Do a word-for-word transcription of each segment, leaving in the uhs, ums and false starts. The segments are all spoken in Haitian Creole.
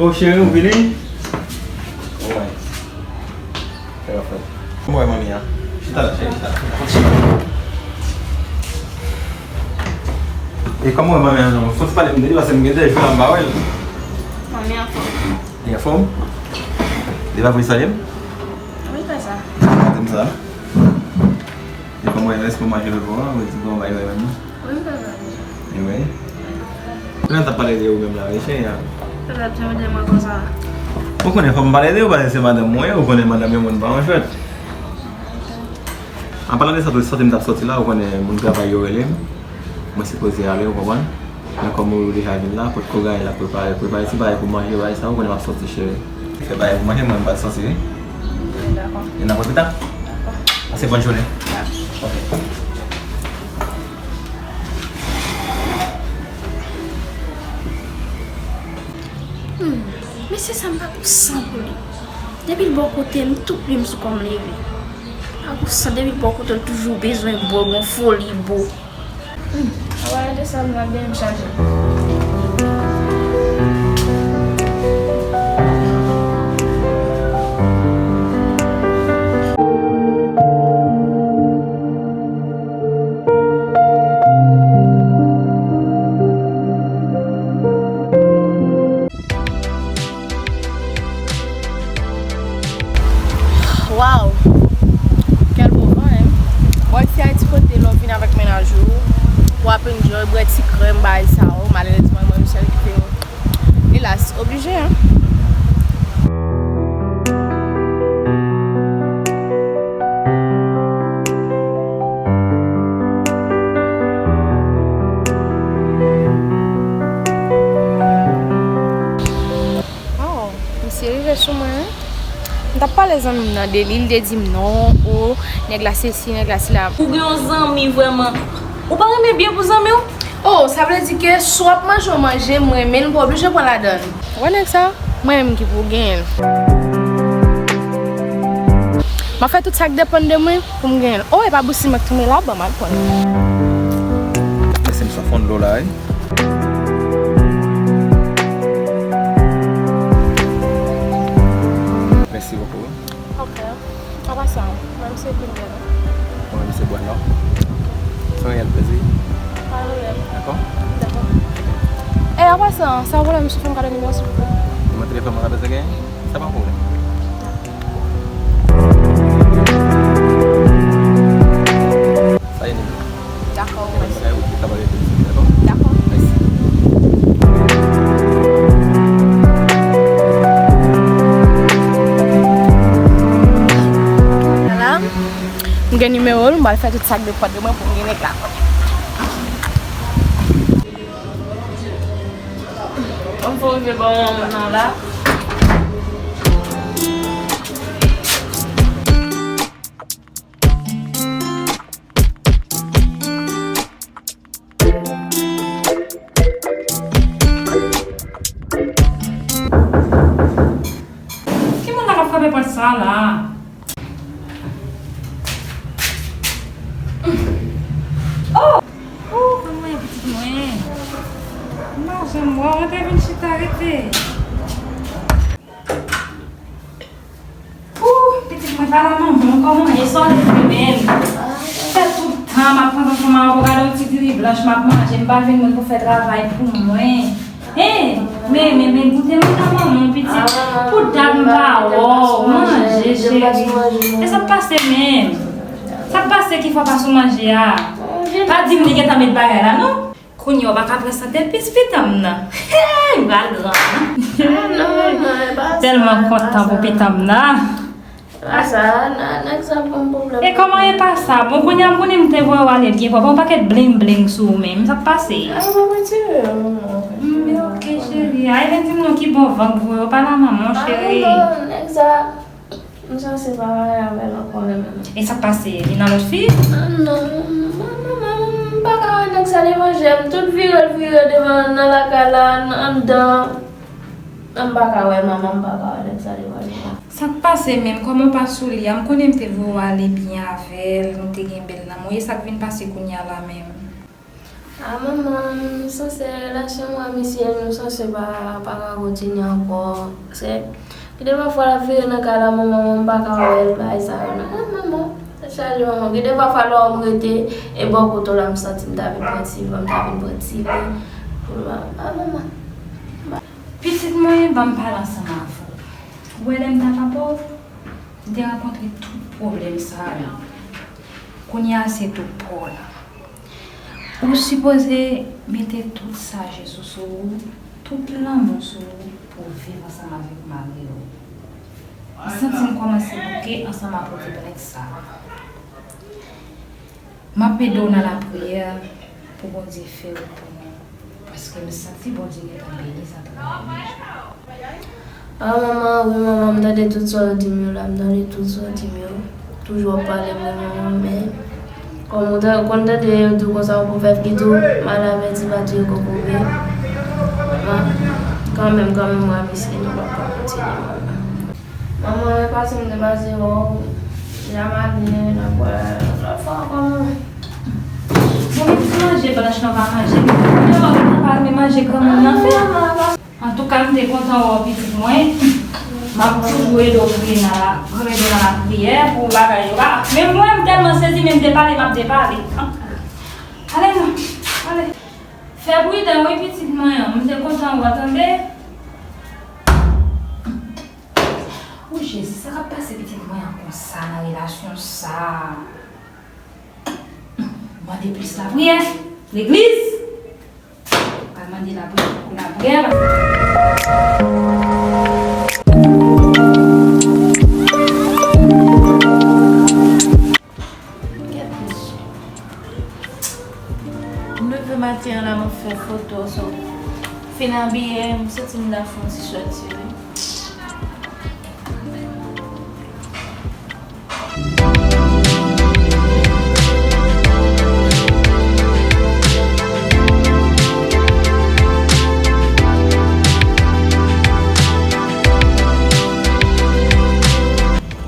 O cheri, ou vini? Wi. Fè afè. Kòman w wè manmi an? Chita la, cheri, chita la. E kòman w wè manmi an, non? Fò w pale m de li, paske m gen de jou la m pa wè l. Manmi an anfòm. Li anfòm? Li pa vle salye m? Wi, fè sa. Di m sa. E kòman w wè, èske w manje lòt bò a? Ou di bon, bay wè menm non? Wi, m fè sa deja. E wi. Kounye a n t ap pale de ou menm la, wi, cheri a. Sa t ap di m de mwen konsa? Ou konnen fò m pale de ou, paske se madanm mwen ye, ou konnen madanm yon moun pa yon jwèt. An palan de sa tou, sòti m t ap sòti la, ou konnen moun travay yo rele m. Mwen sipoze ale, ou konprann? Men kòm ou deja vin la, potko gaye la, prepare, prepare ti bagay pou manje, bagay sa, ou konnen m ap sòti, cheri. Fè bagay pou manje, mwen m pral sòti, wi. Dakò. E n ap wè pita? Dakò. Pase bòn jounen. Dakò. Ok. Hmm, mesye sa m pa gon san pou li. Depi l bò kote m, tout plim sou kò m leve. M pa gon san, depi l bò kote l toujou bezwen bo, gon foli bo. Hmm, a pa rete sa m la byen m chaje. Waw! Kèl bon van, hein? Bon, isi a ti kote lè w vin avèk mennaj ou, w ap enjoy, bwè ti krèm, bagay sa yo. Malerezman, mwen, m sèl ki fini. Elas, oblije, hein? Oh, misye rive sou mwen, wi. M t ap pale zanmi m nan de li, li te di m non, o, nèg la sesi, nèg la sela. Ou gen yon zanmi vrèman. Ou pa renmen byen pou zanmi w? Oh, sa vle di ke si w ap manje yon manje, m renmen l, m pa oblije pran ladan l. Wè nèg sa, mwen menm ki pou genyen l. M ap fè tout sa k depann de mwen pou m genyen l. Oh, e pa bousi m ak tonbe la, ban m al pran l. Lese m sou fon dlo la, wi. Mèsi bokou, wi. Ok. Apa sa, mwen se Queen Bell. Mwen se Bwano. Se yon reyèl plezi. Pa pwoblèm. Dakò? Dakò. E apa sa, sa w vle m sou fon kado nimewo silvouplè? Nimewo telefòn mwen ka bezwen genyen? Sa pa pwoblèm. Sa e nimewo. Dakò, mèsi. Dakò. Dakò. Mèsi. Ala, m gen nimewo l, m pral fè tout sa k depann de mwen pou m gen nèg la. Ban m fè w rive bò manman m nan la. Ki moun nan k ap frape pòt sa la? Oh! Oh, kòman ye pitit mwen? M pa janm wè w, antre vin chita, rete. Ooh, pitit mwen, pa la manman, kòman ye? Sa w leve menm? Fè tout tan m ap pran tan pou manman pou gade yon ti diri blanch m ap manje, m pa jwenn moun pou fè travay pou mwen. Hey, men, men, men, goute mwen nan manman, pitit. Pou dat m pa wè w, manje, cheri. E sa k pase menm? Sa k pase ki fè w pa sou manje a? Pa di m li gentan met bagay la, non? Kounye a w pa ka pran sante l plis pitanm nan. Hey, m pral gran. Ah, non, non, e pa sa, tèlman kontan pou pitanm nan. E pa sa, nèg sa ban m pwoblèm. E kòman e pa sa? Bon, kounye a m konnen m te voye w ale byen fò. Bon, pakèt bling bling sou ou menm. Sa k pase? Ah, m ap retire yo, non. Mm, men ok, cheri. Ay, vin di m non ki bon van k voye w. Pa la manman, cheri. Ah, non, nèg sa. M sanse pa pale avè l ankò menm. E sa k pase? Li nan lòt fi? Ah, non, m, m, m, m pa ka wè nèg sa devan je m. Tout vire l vire devan nan lakay la, anndan. M pa ka wè manman, m pa ka wè nèg sa devan je m. Sa k pase menm? Kòman w pa sou li a? M konnen m te voye w ale byen avè l, nou te gen bèl lanmou. E sa k vin pase kounye a la menm? A manman, m sanse relasyon mwen ak misye, nou sanse pa, pa ka kontinye ankò. Se, gen de pafwa l ap vire nan kay la, manman, mwen m pa ka wè l, bagay sa yo, non. A manman, tèt chaje manman. Gen de pafwa lè w rete, e bò kote w la, m santi m ta vin pran ti van, m ta vin pran ti len. Pou m, a manman. Pitit mwen, ban m pale ansanm avè w. Ou wè lè m t ap avè w, m te rankontre tout pwoblèm sa yo. Kounye a se tou pa w la. Ou sipoze mete tout sajès ou sou ou, tout lanmou sou ou pou w viv ansanm avèk mari w. M santi m kòmanse bouke ansanm ak pwoblèm sa a. M ap ede w nan lapriyè pou Bondye fè w pou nou, paske m santi Bondye gentan beni zantray mwen. A manman, wi manman, m tande tout sa w di m yo la, m tande tout sa w di m yo. Toujou ap pale mwen manman, men kòm ou ta, konn tande yo di w konsa ou pou fè figi tou, mal avèti pa touye kokobe. Bon, kanmenm, kanmenm, mwen misye nou p ap ka kontinye manman. Manman, e pase m te pase wè w, jan maten, n ap wè lòt fwa ankò manman. Bon, men ti manje blanch nan pa manje, men manje granmoun nan fè. Antouka, m te kontan wè w pitit mwen. M ap toujou ede w priye nan la, ede w nan lapriyè pou bagay yo pa. Men mwen, m tèlman sezi, men m te pale, m ap depale. Ale non, ale. Fè pridan wi pitit mwen an, m te kontan wè w tande. O Jezi, sa k ap pase pitit mwen an konsa nan relasyon sa a? Mande plis lapriyè, legliz. Al mande lapriyè, lapriyè. Gad mesye. M leve maten an la, m ap fè foto, so, fin abiye, m santi m ta fè yon ti sòti, wi.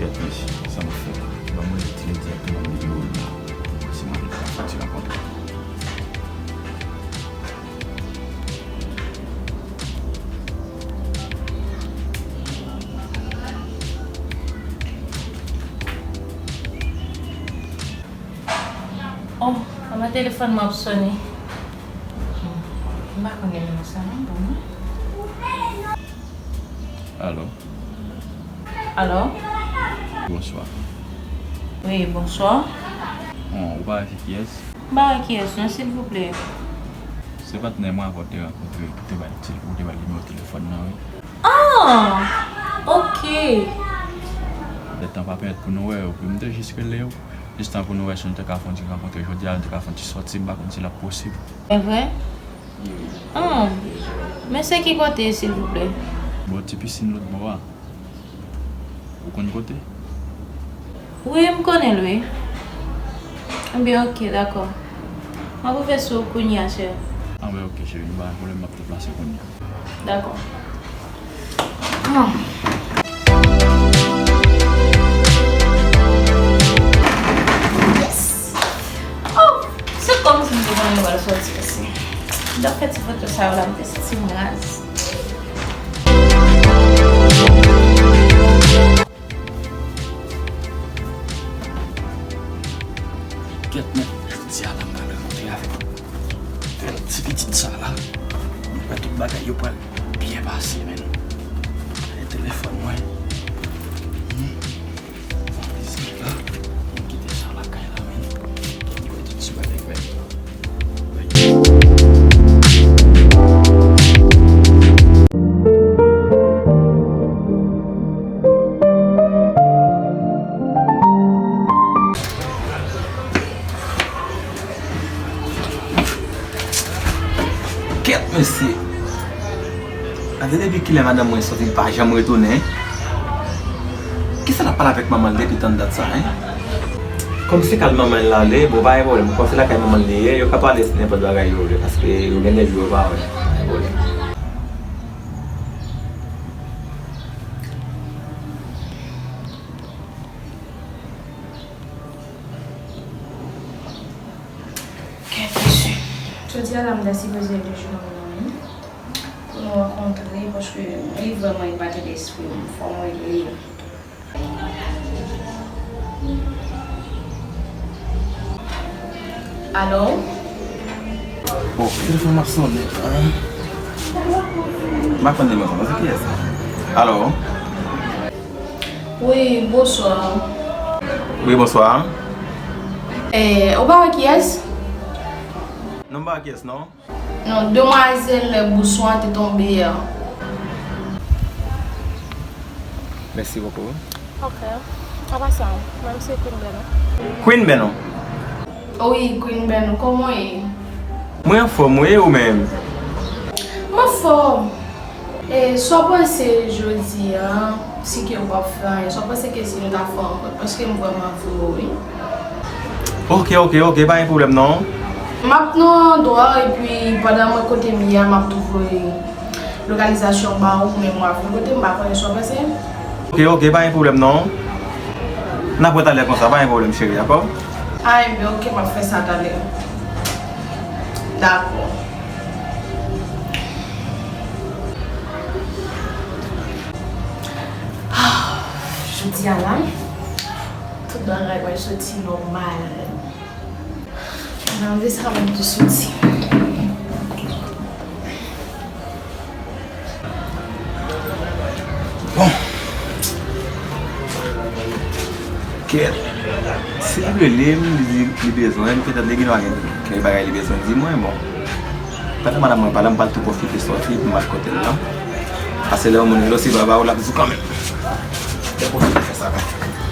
Kèt mesye, sa m ap fè la? Ban mwen rete egzakteman videyo la. Mwen se mwen ki ta fè ti rankontre. Oh, anba telefòn mwen ap sonnen. M pa konnen nimewo sa non pou mwen. Alo? Alo? Bonswa. Wi, bonswa. Bon, ou pa wè se kiyès? M pa wè kiyès non, silvouplè. Se patnè mwen avè w te rankontre, ki te bay ti, ou te bay nimewo telefòn nan, wi. Ah! Ok. Lè tan pa pèmèt pou nou wè yo, pou m te jis rele yo. Jistan pou nou wè si nou te ka fè yon ti rankontre jodi a, nou te ka fè yon ti sòti, m pa konn si l ap posib. Se vre? Ah, men se ki kote, silvouplè? Bò ti pisin lòt bò a. Ou konn kote? Wi, m konnen l, wi. Ebyen, ok, dakò. M ap rive sou ou kounye a, cheri. Anben, ok, cheri, nou pa gen pwoblèm, m ap deplase kounye a. Dakò. Ah. Yes! Oh, se kòmsi m te konnen nou pral sòti osi. M t ap fè ti foto sa yo la, m te santi m raz. Kèt men, jodi a la m pral rankontre avèk bèl ti pitit sa la. Mwen kwè tout bagay yo pral byen pase, men. E telefòn mwen. Hmm. Valiz mwen la. Mwen kite sa lakay la, men. Mwen kwè tout ti bagay pral byen. Kèt mesye! Gade depi kilè madanm mwen sòti, li pa janm retounen. Kisa l ap pale avèk manman l depi tann dat sa, en? Kòm se kay manman l l ale, bon, pa gen pwoblèm. Kòm se lakay manman l li ye, yo ka pale nenpòt bagay yo vle, paske yo gen nèg yo, yo pa wè. Pa gen pwoblèm. Kèt mesye. Jodi a la, m ta sipoze rele jennonm nan, wi. Pou nou rankontre, paske li vrèman, li pa te lespri m. Fò m rele l. Alo? Oh, telefòn nan sonnen an. M pa konn nimewo sa, se kiyès sa? Alo? Wi, bonswa. Wi, bonswa. Eh, ou pa wè kiyès? Non, m pa wè kiyès, non. Non, demwazèl Bouson an te tonbe a. Mèsi bokou. Ok. An pasan, mwen se Queen Benon. Queen Benon? Wi, Queen Benon, kòman w ye? Mwen anfòm, wi, ou menm? M anfòm. E, sa w panse jodi a, si ke w p ap fè anyen, sa w panse ke si nou ta fè yon rankont? Paske m vrèman vle w, wi. Ok, ok, ok, pa gen pwoblèm non. M ap nan andwa, epi pandan mwen kote m ye a, m ap tou voye lokalizasyon ba ou, men mwen ap vin kote m, m pa konnen sa w panse. Ok, ok, pa gen pwoblèm non. N ap wè talè konsa, pa gen pwoblèm cheri, dakò? A, enben, ok, m ap fè sa talè. Dakò. Ah, jodi a la, tout bagay pral soti nòmal. Nan de sa mwen tou soti. Bon. Kèt. Si l rele m, li di li bezwen m, petèt li gen dwa gen kèk bagay li bezwen di mwen, bon. Pandan madanm mwen pa la, m pral tou pwofite sòti pou m al kote l lan. Paske lè yon moun rele w, se pa ba ou l ap di w kanmenm. Te pwofite fè sa kanmenm.